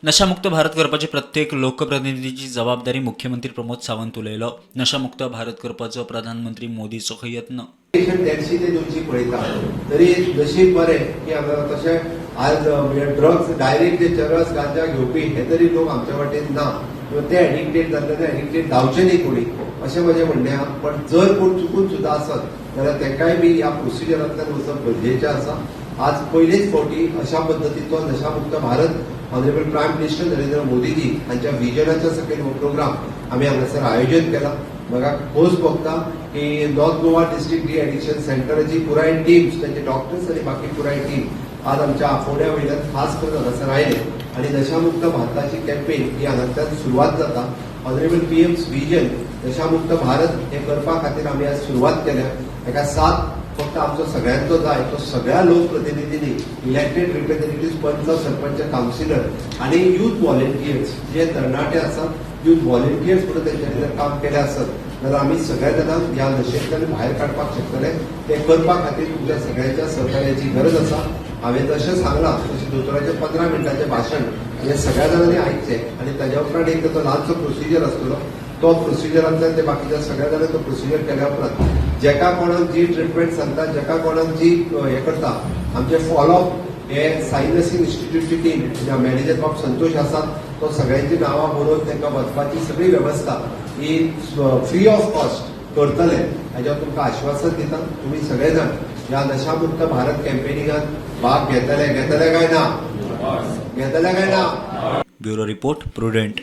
नशामुक्त भारत करपाची प्रत्येक लोकप्रतिनिधीची जबाबदारी, मुख्यमंत्री प्रमोद सावंत उलयलो. नशामुक्त भारत करपाचो प्रधानमंत्री मोदीचो यत्न. 150 ते 200 पळयता तरी नशीब बरें की हांगा तशें आज ड्रग्स डायरेक्ट जे चरस, गांजा घेवपी हे तरी लोक आमच्या वाटेन ना किंवा ते एडिक्टेड जाल्ले, ते एडिक्टेड जावचे न्ही कोणी, अशें म्हजें म्हणणें आहा. पण जर कोण चुकून सुद्दां आसत जाल्यार तांकांय बी ह्या प्रोसिजरांतल्यान वचप गरजेचें आसा. आज पयलेच फावटी अशा पद्दतीचो नशामुक्त Bharat, honourable prime minister Narendra Modiji हांच्या विजनाच्या सकयल हो प्रोग्राम आमी हांगासर आयोजन केला. म्हाका खोस भोगता की north Goa district de addiction सेंटराची पुराय टीम, तांचे डॉक्टर्स आनी बाकी पुराय टीम आज आमच्या आफोड्या वयल्यान खास करून हांगासर आयले आनी नशामुक्त भारताची कॅम्पेन ही हांगांतल्यान सुरवात जाता. ऑनरेबल पीएम्स विजन नशामुक्त भारत हे करपा खातीर आमी आज सुरवात केल्या. हेका साथ फक्त आमचो सगळ्यांचो जाय. तो सगळ्या लोकप्रतिनिधींनी, इलेक्टेड रिप्रेझेंटेटिव्ह, पंच, सरपंच, कावन्सिलर आणि युथ व्हॉलेंटियर्स, जे तरणाटे आसात, युथ व्हॉलेंटियर्स म्हणून तेंच्यांनी जर काम केलें आसत जाल्यार आमी सगळ्या जाणांक ह्या नशेंतल्यान भायर काडपाक शकतले. ते करपा खातीर तुमच्या सगळ्यांच्या सहकार्याची गरज आसा. हांवें जशें सांगलां तशें दोतोराचें 15 मिनटाचें भाशण हें सगळ्या जाणांनी आयकचें आनी ताज्या उपरांत एक ताचो ल्हानसो प्रोसिजर आसतलो. तो प्रोसिजरांतल्यान ते बाकीच्या सगळ्या जाणांनी तो प्रोसिजर केल्या उपरांत जेका कोणाक जी ट्रिटमेंट सांगता, जेका कोणाक जी हें करता, आमचे फॉलोअप हे साई नर्सिंग इन्स्टिट्यूटची टीम, मॅनेजर बाब संतोष आसात, तो सगळ्यांची नांवां बरोवन तांकां वचपाची सगळी वेवस्था ही फ्री ऑफ कॉस्ट करतले, हाज्यावर तुमकां आश्वासन दिता. तुमी सगळे जाण ह्या नशामुक्त भारत कॅम्पेनिंगात भाग घेतले, घेतले काय ना? घेतले काय ना? Bureau report, prudent.